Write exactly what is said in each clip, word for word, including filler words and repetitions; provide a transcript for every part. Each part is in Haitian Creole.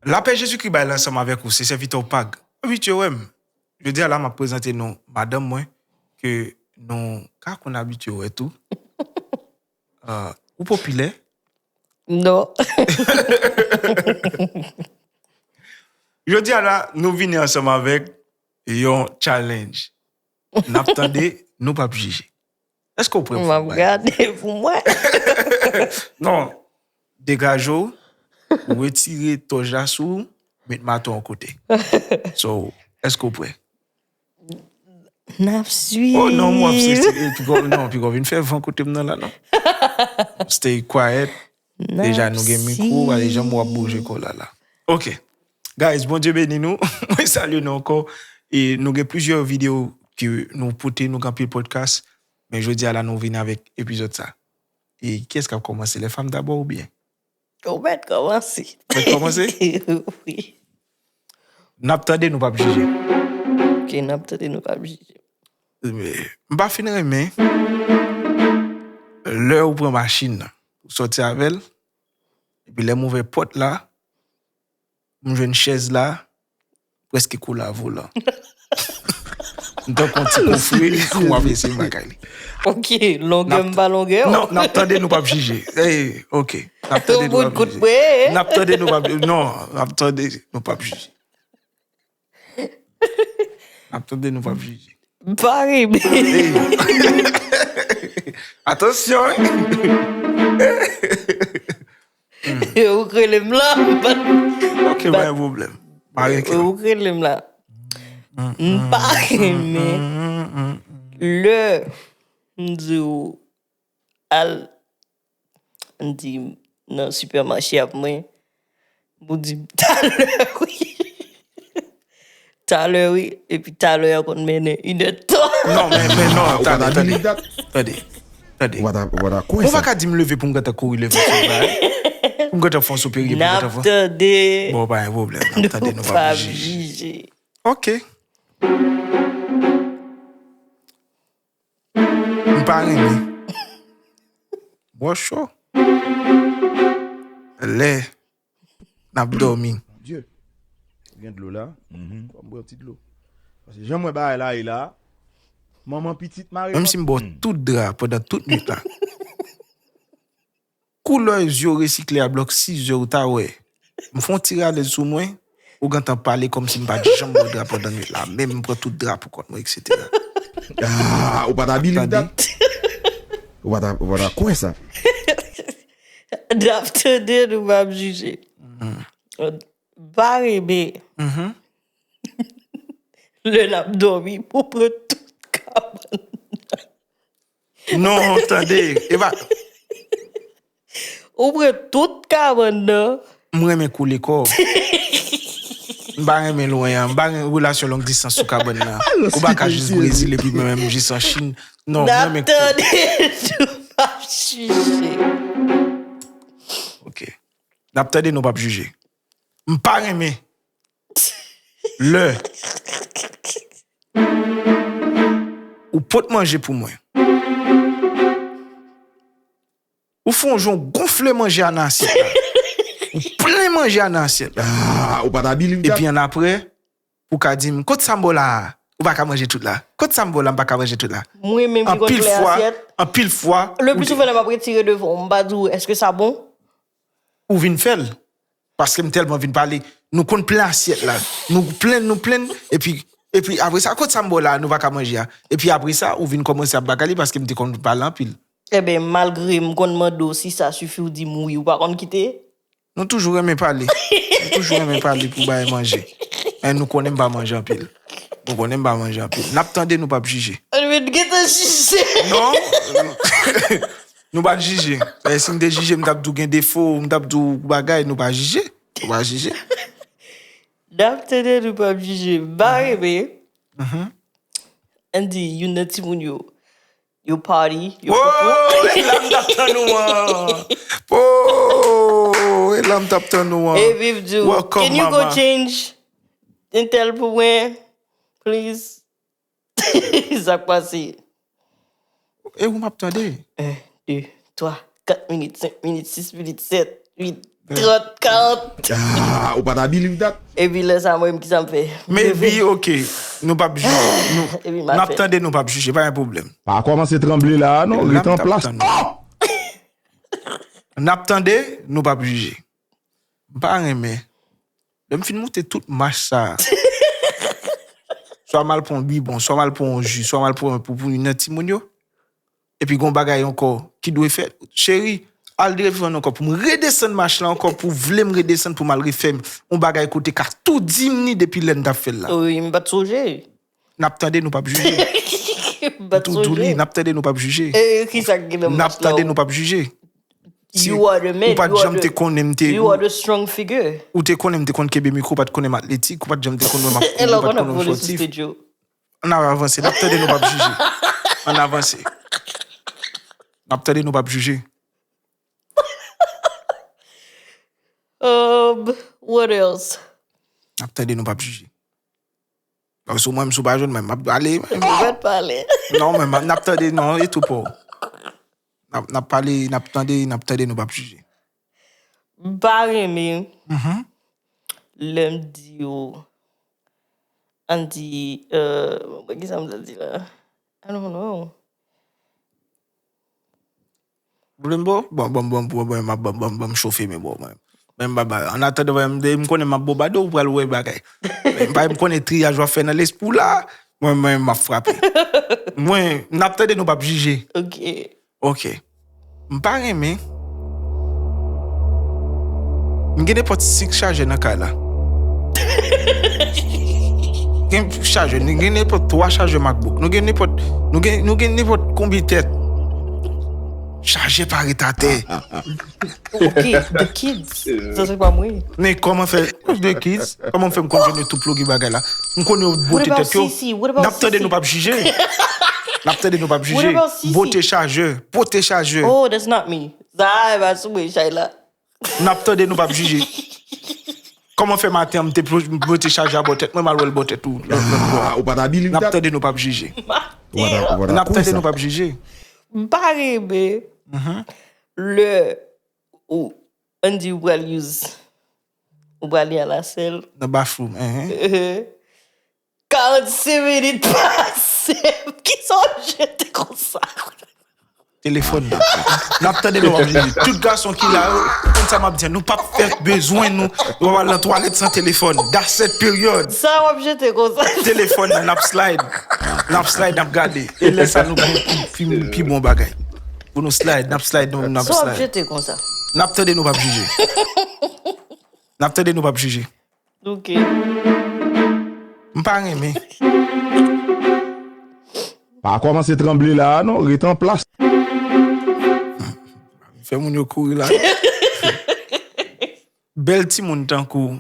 Lapè Jezikri bay la ansanm avèk ou, se sèvitè w Pag. Abitye wè m. Jodi a la, m ap prezante nou madanm mwen, ke nou ka konn abitye wè tou. Ah, ou popilè? Non. Jodi a la, nou vini ansanm avèk yon challenge. N ap tande, nou p ap jije. Èske w prè pou M ap nou bay? Gade pou mwen. Non. Degaje w, ou retire tòj la sou ou, met maton an kote. So, èske w prè? N ap swiv. Oh non, mwen ap sesi. E piga w, non, piga w vin fè van kote m nan la, non. Stay quiet. Deja nou gen mikwo, pa gen janm w ap bouje kò la la. Ok. Guys, Bondye beni nou. Mwen salye nou ankò. E nou gen plizyè videyo ke nou pote, nou gen anpil podcast. Men jodi a la, nou vin avèk epizòd sa. E kiyès k ap kòmanse? Les femmes d'abord oubyen? Ou mèt kòmanse. Mèt kòmanse? Wi. N ap tande, nou p ap jije. Ok, n ap tande, nou p ap jije. M pa fin renmen lè ou pran machin nan, ou sòti avè l, epi lè m ouvè pòt la, m jwenn chèz la prèske koule a volan. M tankou yon ti kofre, m ap eseye bagay li. Ok, longè m pa longè w. Non, n ap tande, nou p ap jije. Ey, ok. N ap tande, Yon bout nou p kout ap jije. Prè. N ap tande, nou p ap jije. Non, n ap tande, nou p ap jije. N ap tande, nou p ap jije. M pa renmen. Ey. Atansyon, wi. Ou k rele m la. M pa- Ok, pa gen pwoblèm. Pa gen kè. Ou k rele m la. M pa renmen lè m di w al, m di nan sipèmache ap mwen, ou di m talè wi. Talè wi, epi talè a konn mennen inèdtan. Non, men, men non, Ah, ou pa tande, ta tande. believe that? Tande, tande. Ou pa ta, ou pa ta kwè Ou pa sa? ka di m leve pou m gentan kouri leve sou bagay. Pou m gentan fon sou perye, pou m N ap gentan fon. Tande. Bon, pa gen pwoblèm. N ap tande, nou p ap jije. Jije. Ok. M pa renmen. Mwen cho. Lè n ap dòmi. Dye. Gen dlo la. Fò m bwè yon ti dlo. Paske jan mwen bagay la ye la, manman pitit mare. Menm si m bò tout dra pandan tout nwit la. Koulè zye w resikle a blòk sis zè ou ta wè. M fè yon ti rale sou mwen, ou gentan pale kòmsi m pa t janm bò dra pandan nwit la. Menm m pran tout dra pou kont mwen, et cetera. Ah, ou pa ta believe Tande. That? Ou pa ta, ou pa ta kwè sa? N ap tande, nou p ap jije. M pa renmen lè n ap dòmi pou pran tout kabann. Non, tande. E pa, Ou pran tout kabann nan. M renmen koule kò. M pa renmen lwen an. M pa renmen relasyon long distans sou kabann nan. Ou pa ka jis Brezil epi mwen menm jis an Chin. Non, m N ap renmen tande, nou p ap jije. Ok. N ap tande, nou p ap jije. M pa renmen lè ou pot manje pou mwen. Ou fè yon jan w gonfle manje a nan asyèt la. Ou plen manje a nan asyèt la. Ah, ou pa ta believe that? Epi annapre, ou ka di m, "Kot sa m ba w la a?" Ou pa ka manje tout la. "Kot sa m ba w la?" M pa ka manje tout la. Mwen menm ki konn Anpil plen fwa, asyèt. Anpil fwa, Le ou plus te- souvent, lè m ap retire devan, m pa di w, èske sa bon? ou vin fè l. Paske m tèlman vin pale, nou konn plen asyèt la. Nou plen, nou plen, epi, epi apre sa, "Kot sa m ba w la, nou pa ka manje a?" Epi apre sa, ou vin kòmanse ap bagay li paske m te konn pale anpil. Eben, malgre m konn mande w si sa sifi, ou di m wi, ou pa konn kite. Nou toujou renmen pale. Nou toujou renmen pale pou bay manje. Men nou konnen m pa manje anpil. Nou konnen m pa manje anpil. N ap tande, nou p ap jije. Ann vin gentan jije. Non. Nou pa t jije. E si m te jije, m t ap di w gen defo, m t ap di w bagay, nou pa jije. Nou pa jije. N ap tande, nou p ap jije. M pa renmen. Ann di, youn nan timoun yo, yo party, yo Oh, popo. e la m t ap tann ou an. Oh, e la m t ap tann ou an. Epi m di w, Welcome, "Can you go mama. Change entèl pou mwen, please?" Sa k pase? E ou m ap tande. Un, deux, trois, quatre minutes, cinq minutes, six minutes, sept, huit, trant, karant. Ah, ou pa ta believe that? Epi lè sa, mwen menm, ki sa m fè? Maybe, ok. Nou p ap jije. Nou, Epi m al n ap fè. Tande, nou p ap jije, pa gen pwoblèm. Pa kòmanse tranble la, non, ret an plas. N ap tande, nou p ap jije. M pa renmen. Lè m fin moute tout mach sa a, swa m al pran yon bibon, swa m al pran yon ji, swa m al pran yon poupou nan timoun yo. Epi gon bagay ankò ki dwe fèt. Cheri, al desann ankò pou m redesann mach la ankò pou vle m redesann pou m al refè yon bagay kote ka tou di m ni depi lè n t ap fè l la. Wi, m pa t sonje. N ap tande, nou p ap jije. M pa t sonje. N ap tande, nou p ap jije. E, ki sa k gen nan mach la? N ap tande, nou p ap jije. Si ou pa t janm te konnen m te, ou te konnen m te konn kenbe mikwo, ou pa t konnen m atletik, ou pa t janm te konnen m ap kouri, ou pa t konnen m spòtif. Ann avanse, n ap tande, nou p ap jije. Ann avanse. N ap tande, nou p ap jije. Um, what else? N ap tande, nou p ap jije. Paske si w mwen, si w pa jwenn mwen, m ap pale. Ou mèt pale. Non, men n ap tande, non, e tou pa w. N ap, n ap pale, n ap tande, n ap tande, nou p ap jije. M pa renmen lè m di yo, ann di, euh, bon, ki sa m ta di la? I don't know. Ou vle m ba w? Bon, bon, bon, bon, bon, m ap, bon, bon, bon, m chofe men ba w mwen. Men m ba, ba, an atandan, mwen, m, m konnen m ap bonbade w, ou pral wè bagay. Men m pa, m konnen triyaj w ap fè nan lespri w la, mwen, mwen, m ap frape. Mwen, n ap tande, nou p ap jije. Ok. Ok. M pa renmen. M gen nenpòt senk chajè nan kay la. Gen chajè, nou gen nenpòt twa chajè MacBook. Nou gen nenpòt, nou gen, nou gen nenpòt konbyen tèt. Chajè pa ret atè. Ok, the kids. Sa se pa mwen. Men kòman fè, the kids, kòman fè m konn jwenn yo tou ploge bagay la? M konnen yo bote tèt yo. N ap tande, nou p ap jije. N ap tande, nou p ap jije. Bote chajè, pote chajè. Oh, that's not me. Sa e pa sou mwen, chay la. N ap tande, nou p ap jije. Kòman fè maten an m te plo-, m pote chajè a bò tèt mwen, m al wè l bò tèt ou. Lòt, lòt bò a. Ou pa ta believe that? N ap tande, nou p ap jije. N ap tande, nou p ap jije. M pa renmen lè ou, ann di ou pral use, ou prale a lasèl. Nan bathroom, enhen. Karannsenk minit pase. Kisa w ap jete konsa? Telefòn nan. N ap tande, nou p ap jije. Tout gason ki la yo, konn sa m ap di, nou p ap fè bezwen nou, nou p ap al nan twalèt san telefòn. That's it, period. Sa w ap jete konsa? Telefòn nan, n ap slide. N ap slide, n ap gade. E lè sa nou gen pi, pi, pi bon bagay. Pou nou slide, n ap slide, nou, n ap slide. Sa w ap jete konsa? N ap tande, nou p ap jije. N ap tande, nou p ap jije. Ok. M pa renmen. Pa kòmanse tranble la a non, ret an plas. Fè moun yo kouri la. Bèl timoun tankou w.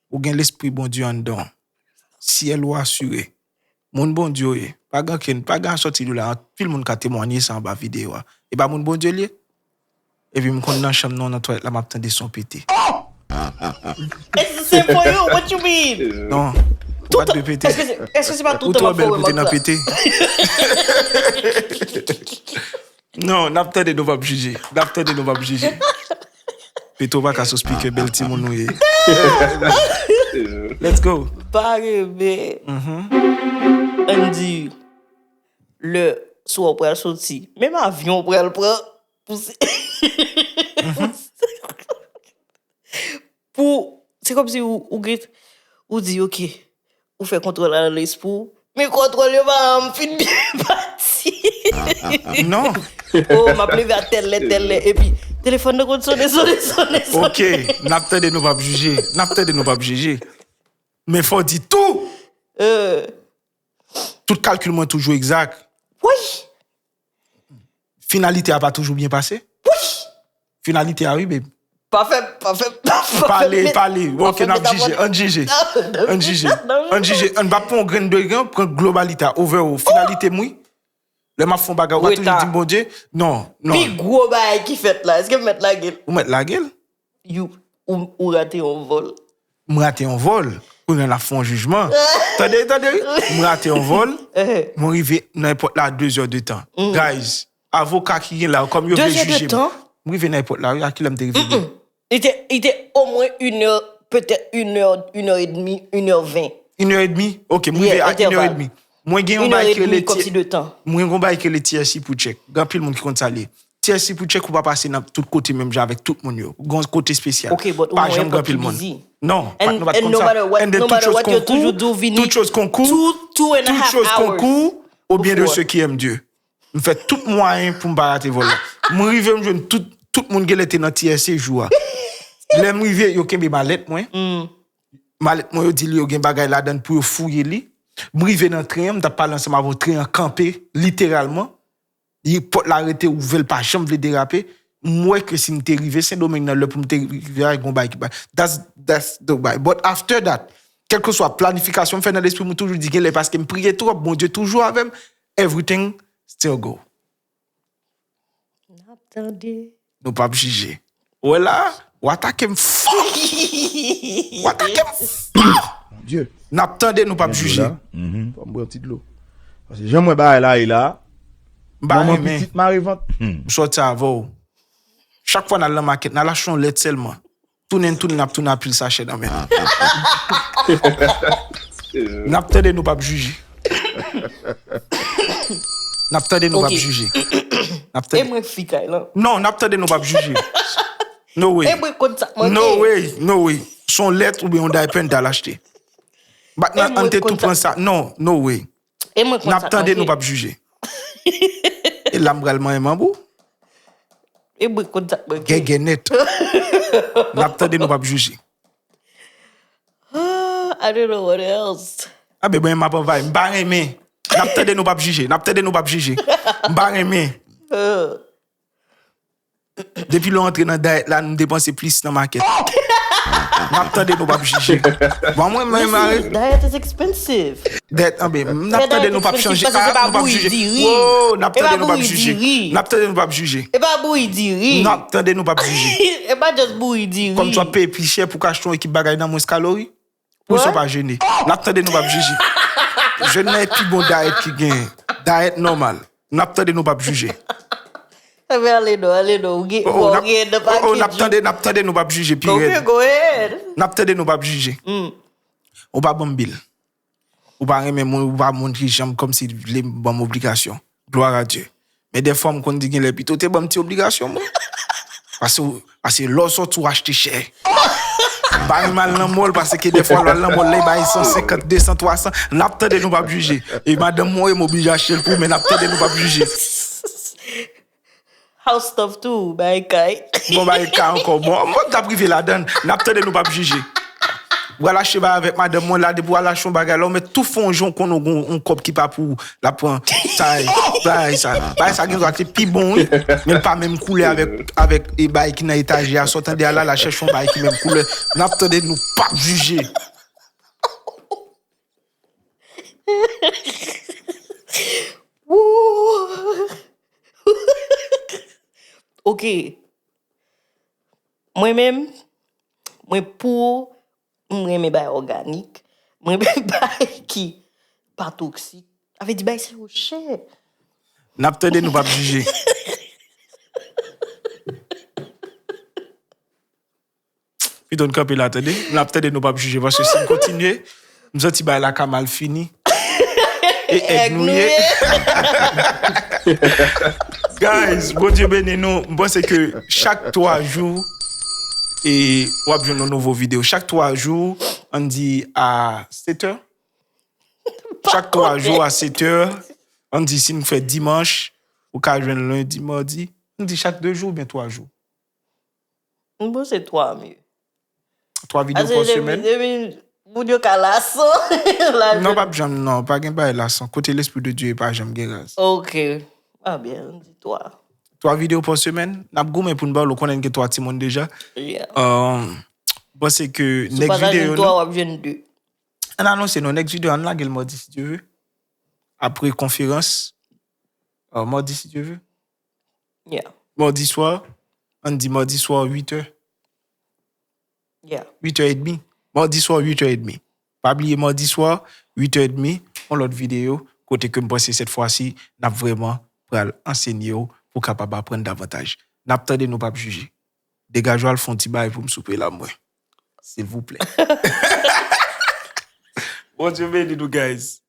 Ou gen lespri Bondye anndan w. Syèl ou asire. Moun Bondye w ye. Pa gen okenn, pa gen sòti de la. Anpil moun ka temwanye sa anba videyo a. E pa moun Bondye l ye? Epi m konn nan chanm nan, nan twalèt la, m ap tande son pete. It's the same for you. What you mean? Non. Ou pa dwe pete. Èske se, èske se pa tout tan m ap fè remòk sa? Ou twò bèl pou te nan pete. Non, n ap tande, nou p ap jije. N ap tande, nou p ap jije. Petro pa ka sou speaker, bèl timoun nou ye. Let's go. Pa renmen. Ann di, lè swa w pral soti, menm avyon w pral pran, pou se, pou, se kòmsi ou, ou gen, ou di, ok, ou fè kontwòl a nan lespri w, men kontwòl yo pa janm fin byen pati. Non. Oh, m ap leve a tèl lè, tèl lè, epi telefòn nan konn sonnen, sonnen, sonnen, sonnen. Ok, n ap tande, nou p ap jije. N ap tande, nou p ap jije. Men fò w di tou. Tout kalkil mwen toujou egzak. Woy! Finalite a pa toujou byen pase? Woy! Finalite a, wi, babe. Pa fè, pa fè, pa fè. Pale, pale. Ok, n ap jije. Ann jije. Ann jije. Ann jije. Ann pa pran yon grenn de grenn, pran globalite a, overall. Finalite m, wi. Lè m ap fè yon bagay, ou pa toujou di m, Bondye, non, non. Pi gwo bagay ki fèt la, èske m mèt lage l? Ou mèt lage l. Ou, ou rate yon vòl. M rate yon vòl. Kounye a n ap fè yon jijman. Tande, tande, wi. M rate yon vòl. Mwen rive nan èpòt la a de zè de tan. Guys, avoka ki gen la yo, kòm yo vle jije m. De zè de tan? M rive nan èpòt la, wi, a kilè m te rive? Li te, li te omwen inè, petèt inè, inè edmi, inè ven. Inè edmi? Ok, m rive a inè edmi. Mwen gen yon bagay ki rele T L C pou check. Gen anpil moun ki konn sa l ye. T L C pou check ou pa pase nan tout kote menm jan avèk tout moun yo. Gen yon kote espesyal. Pa janm gen anpil moun. Non, nou pa t konn sa. And then tout chose concours, tout chose concours, tout chose concours au bien de ceux qui aiment Dieu. M fè tout mwayen pou m pa rate vòl la. M rive m jwenn tout, tout moun genlè te nan T S C jou a. Lè m rive, yo kenbe malèt mwen. Malèt mwen, yo di li yo gen bagay ladan l pou yo fouye li. M rive nan tren an, m t ap pale ansanm avè w, tren an kanpe, literalman. Li, pòt la rete ouvè, l pa janm vle derape. M wè ke si m te rive Sendomeng nan lè pou m te rive a, gon bagay ki bay. That's, that's the way. But after that, kèlkeswa planifikasyon m fè nan lespri m, m toujou di genlè paske m priye twòp, Bondye toujou avè m, everything still go. N ap tande. Nou p ap jije. Ou wè la, w atake m fò. W atake m fò. Mon Dieu. N ap tande, nou p ap jije. Fò m bwè yon ti dlo. Paske jan m wè bagay la ye la, manman pitit mare vant. M sòti avè w. Chak fwa n al nan makèt, n al achte yon lèt sèlman. Tounen n tounen, n ap tounen a pil sachè nan men nou. N ap tande, nou p ap jije. N ap tande, nou p ap jije. N ap tande. E mwen k fi kay lan. Non, n ap tande, nou p ap jije. No way. E mwen k konn sa k manke. No way, no way. Se yon lèt oubyen yon daypè n t al achte. Bat nan an te tou pran sa. Non, no way. E mwen k konn sa k manke. N ap tande, nou p ap jije. E la m pral manyen manbo. E mwen k konn sa k manke. Gègè nèt. N ap tande, nou p ap jije. Ah, I don't know what else. Anben, mwen, m ap anvayi. M pa renmen. N ap tande, nou p ap jije. N ap tande, nou p ap jije. M pa renmen. Depi lè w antre nan dayèt la, nou depanse plis nan makèt. N ap tande, nou p ap jije. Bon, mwen, mwen, mare. Diet is expensive. Dèt, anben, n ap tande, nou p ap chanje. Ah, nou p ap jije. Wow, n ap tande, nou p ap jije. N ap tande, nou p ap jije. E pa bouyi diri. N ap tande, nou p ap jije. E pa just bouyi diri. Kòm w ap peye pi chè pou w ka achte yon ekip bagay nan mwens kalori. Pou sa w pa jene. N ap tande, nou p ap jije. Jèn nan e pi bon dayèt ki genyen. Dayèt nòmal. N ap tande, nou p ap jije. Anben ale non, ale non. Ou gen, ou gen nan pakèt. Oh, n ap tande, n ap tande, nou p ap jije pi rèd. Ok, go ahead. N ap tande, nou p ap jije. Ou pa ban m bil. Ou pa renmen mwen, ou pa montre jan m kòmsi vle ban m obligasyon. Gloire à Dieu. Men dèfwa m konn di genlè pito te ban m ti obligasyon mwen. Paske, paske lè w sòti w achte chè. M pa renmen al nan mall paske dèfwa lè w al nan mall la, e bay san senkant, de san, twa san. N ap tande, nou p ap jije. E madanm mwen, m oblije achte l pou ou, men n ap tande, nou p ap jije. House stuff tou, bagay kay. Bon, bagay kay ankò. Bon, mwen t ap rive ladan l. N ap tande, nou p ap jije. Ou al achte bagay avèk madanm mwen la, depi w al achte yon bagay la, ou mèt tou fè yon jan w konnen w gen yon kòb ki pa pou ou. L ap pran sa, bagay sa. Bagay sa gen dwa te pi bon, wi. Men l pa menm koulè avèk, avèk e bagay ki nan etajè a. Sa w tande a la, l al chèche yon bagay ki menm koulè. N ap tande, nou p ap jije. Woo! Ok. Mwen menm, mwen pou, mwen renmen bagay òganik, mwen renmen bagay ki pa toksik. Sa vle di bagay sa yo chè. N ap tande, nou p ap jije. Pito n kanpe la, tande. N ap tande, nou p ap jije, paske si n kontinye, m santi bagay la ka mal fini. E èg nou ye. Guys, Bondye beni nou. M panse ke chak twa jou, e w ap jwenn yon nouvo videyo. Chak twa jou, ann di a sèt è. Chak twa jou a sèt è, ann di si n fè dimanch, ou ka jwenn lendi, madi. Ann di chak de jou oubyen twa jou. M panse twa mye. Twa videyo pa semèn? Depi moun yo ka lasan. Non, p ap janm, non, pa gen bagay lasan. Kote Lespri de Dye pa janm gen raz. Ok. A byen, m di twa. Twa videyo pa semèn, n ap goumen pou n ba w l, ou konnen n gen twa timoun deja. Yeah. M panse ke next videyo nou. Si w pa ta jwenn twa, w ap jwenn de. Ann anonse nou, next videyo, ann lage l madi, si Dye ve. Apre konferans, madi, si Dye ve. Yeah. Madi swa, ann di madi swa uit è. Yeah. Uit è edmi. Madi swa, uit è edmi. Pa bliye madi swa, uit è edmi, yon lòt videyo, kote ke m panse sèt fwa si, n ap vrèman pral ansenye w pou w kapab aprann davantaj. N ap tande, nou p ap jije. Degaje w al fè yon ti bagay pou m soupe la, mwen. Silvouplè. Bondye beni nou, guys.